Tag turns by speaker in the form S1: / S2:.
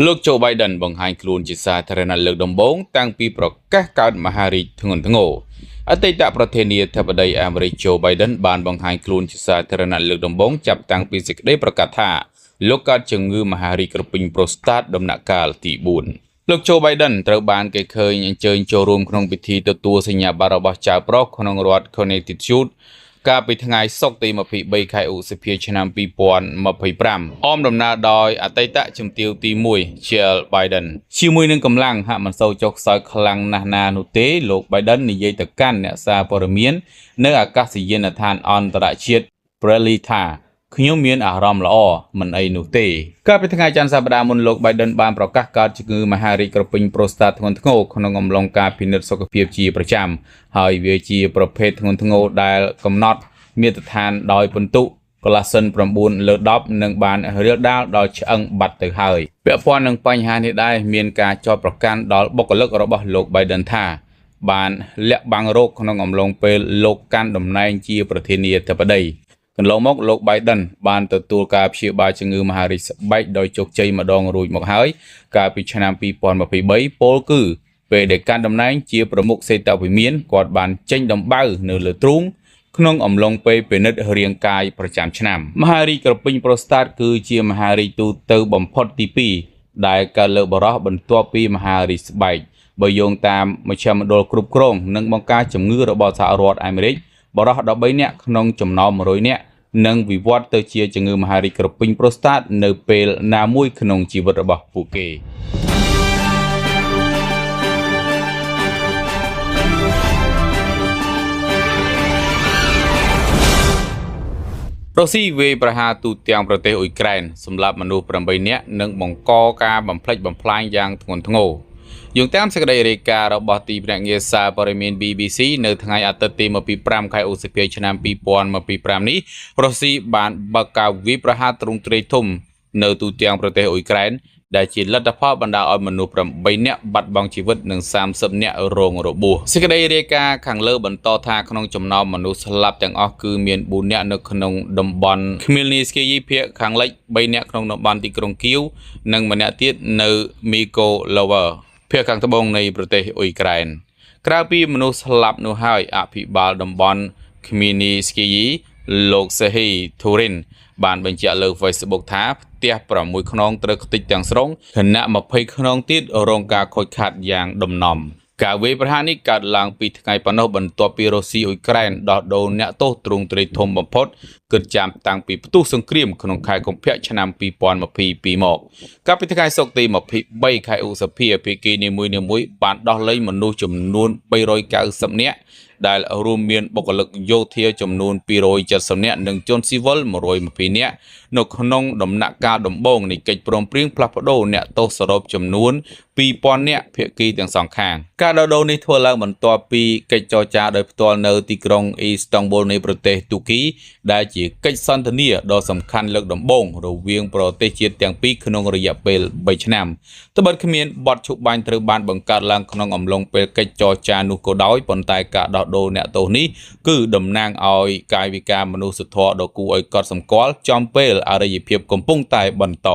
S1: លោកโจ Biden បង្ហាញខ្លួនជាសាធារណៈលើកដំបូងតាំងពីប្រកាសកើតមហារីកធ្ងន់ធ្ងរអតីតប្រធានាធិបតីអាមេរិកโจ Biden បានបង្ហាញខ្លួនជាសាធារណៈលើកដំបូងចាប់តាំងពីសេចក្តីប្រកាសថាលោកកើតជំងឺមហារីកក្រពេញប្រូស្តាតដំណាក់កាលទី4លោកโจ Biden ត្រូវបានគេឃើញអញ្ជើញចូលរួមក្នុងពិធីទទួលសញ្ញាបត្ររបស់ចៅប្រុសក្នុងរដ្ឋ Connecticut កាលពីថ្ងៃសុក្រទី23ខែឧសភាឆ្នាំ2025អមដំណើរដោយអតីតជំទាវទី1 Jill Biden ជាមួយនឹងកម្លាំងហាក់មិនសូវចុះខ្សោយខ្លាំងណាស់ណានោះទេលោក Biden និយាយទៅកាន់អ្នកសារព័ត៌មាននៅអាកាសយានដ្ឋានអន្តរជាតិ Bradley ថាខ្ញុំមានអារម្មណ៍ល្អមិនអីនោះទេកាលពីថ្ងៃច័ន្ទសប្តាហ៍មុនលោក Biden បានប្រកាសកើតជំងឺមហារីកក្រពេញប្រូស្តាតធ្ងន់ធ្ងរក្នុងអំឡុងការពិនិត្យសុខភាពជាប្រចាំហើយវាជាប្រភេទធ្ងន់ធ្ងរដែលកំណត់មាត្រដ្ឋានដោយពិន្ទុកលាសិន9លើ10និងបានរាលដាលដល់ឆ្អឹងបាត់ទៅហើយពាក់ព័ន្ធនឹងបញ្ហានេះដែរមានការចោទប្រកាន់ដល់បុគ្គលិករបស់លោក Biden ថាបានលាក់បាំងរោគក្នុងអំឡុងពេលលោកកាន់តំណែងជាប្រធានាធិបតីកន្លងមកលោក Biden បានទទួលការព្យាបាលជំងឺមហារីកស្បែកដោយជោគជ័យម្ដងរួចមកហើយកាលពីឆ្នាំ2023ពោលគឺពេលដែលកាន់តំណែងជាប្រមុខសេតវិមានគាត់បានចេញដំបៅនៅលើទ្រូងក្នុងអំឡុងពេលពិនិត្យរាងកាយប្រចាំឆ្នាំមហារីកក្រពេញប្រូស្តាតគឺជាមហារីកទូទៅបំផុតទី2ដែលកើតលើបុរសបន្ទាប់ពីមហារីកស្បែកបើយោងតាមមជ្ឈមណ្ឌលគ្រប់គ្រងនិងបង្ការជំងឺរបស់សហរដ្ឋអាមេរិកបុរស13នាក់ក្នុងចំណោម100នាក់នឹងវិវត្តទៅជាជំងឺមហារីកក្រពេញប្រូស្តាតនៅពេលណាមួយក្នុងជីវិតរបស់ពួកគេរុស្ស៊ីវាយប្រហារទូទាំងប្រទេសអ៊ុយក្រែនសម្លាប់មនុស្ស8នាក់និងបង្កការបំផ្លិចបំផ្លាញយ៉ាងធ្ងន់ធ្ងរយោងតាមសេចក្តីរាយការណ៍របស់ទីភ្នាក់ងារសារព័ត៌មាន BBC នៅថ្ងៃអាទិត្យទី25ខែឧសភាឆ្នាំ2025នេះរុស្ស៊ីបានបើកការវាយប្រហារទ្រង់ទ្រាយធំនៅទូទាំងប្រទេសអ៊ុយក្រែនដែលជាលទ្ធផលបណ្ដាលឲ្យមនុស្ស8នាក់បាត់បង់ជីវិតនិង30នាក់រងរបួសសេចក្តីរាយការណ៍ខាងលើបន្តថាក្នុងចំណោមមនុស្សស្លាប់ទាំងអស់គឺមាន4នាក់នៅក្នុងតំបន់ឃ្មៀលនីស្គីភាគខាងលិច3នាក់ក្នុងតំបន់ទីក្រុងគៀវនិងម្នាក់ទៀតនៅមីកូឡូវើភាគខាងត្បូងនៃប្រទេសអ៊ុយក្រែនក្រៅពីមនុស្សស្លាប់នោះហើយអភិបាលតំបន់ឃ្មៀនីស្គីលោកសេហ៊ីធូរិនបានបញ្ជាក់លើ Facebook ថាផ្ទះ6ខ្នងត្រូវខ្ទេចទាំងស្រុងខណៈ20ខ្នងទៀតរងការខូចខាតយ៉ាងដំណំការវាយប្រហារនេះកើតឡើងពីថ្ងៃប៉ុណ្ណោះបន្ទាប់ពីរុស្ស៊ីអ៊ុយក្រែនដោះដូរអ្នកទោសទ្រង់ទ្រាយធំបំផុតគិតចាំតាំងពីផ្ទុះសង្គ្រាមក្នុងខែកុម្ភៈឆ្នាំ2022មកកាលពីថ្ងៃសុក្រទី23ខែឧសភាភាគីនីមួយៗបានដោះលែងមនុស្សចំនួន390នាក់ដែលរួមមានបុគ្គលិកយោធាចំនួន270នាក់និងជនស៊ីវិល120នាក់នៅក្នុងដំណាក់កាលដំបូងនៃកិច្ចព្រមព្រៀងផ្លាស់ប្ដូរអ្នកទោសសរុបចំនួន2000នាក់ភាគីទាំងសងខាងការដោះដូរនេះធ្វើឡើងបន្ទាប់ពីកិច្ចចរចាដោយផ្ទាល់នៅទីក្រុងអ៊ីស្តង់ប៊ុលនៃប្រទេសទូគីដែលជាកិច្ចសន្ទនាដ៏សំខាន់លើកដំបូងរវាងប្រទេសជាតិទាំងពីរក្នុងរយៈពេល3ឆ្នាំត្បិតគ្មានបទឈប់បាញ់ត្រូវបានបង្កើតឡើងក្នុងអំឡុងពេលកិច្ចចរចានោះក៏ដោយប៉ុន្តែការដោះដូរអ្នកទោសនេះគឺតំណាងឲ្យកាយវិការមនុស្សធម៌ដ៏គួរឲ្យកត់សម្គាល់ចំពេលអរិយភាពកំពុងតែបន្ត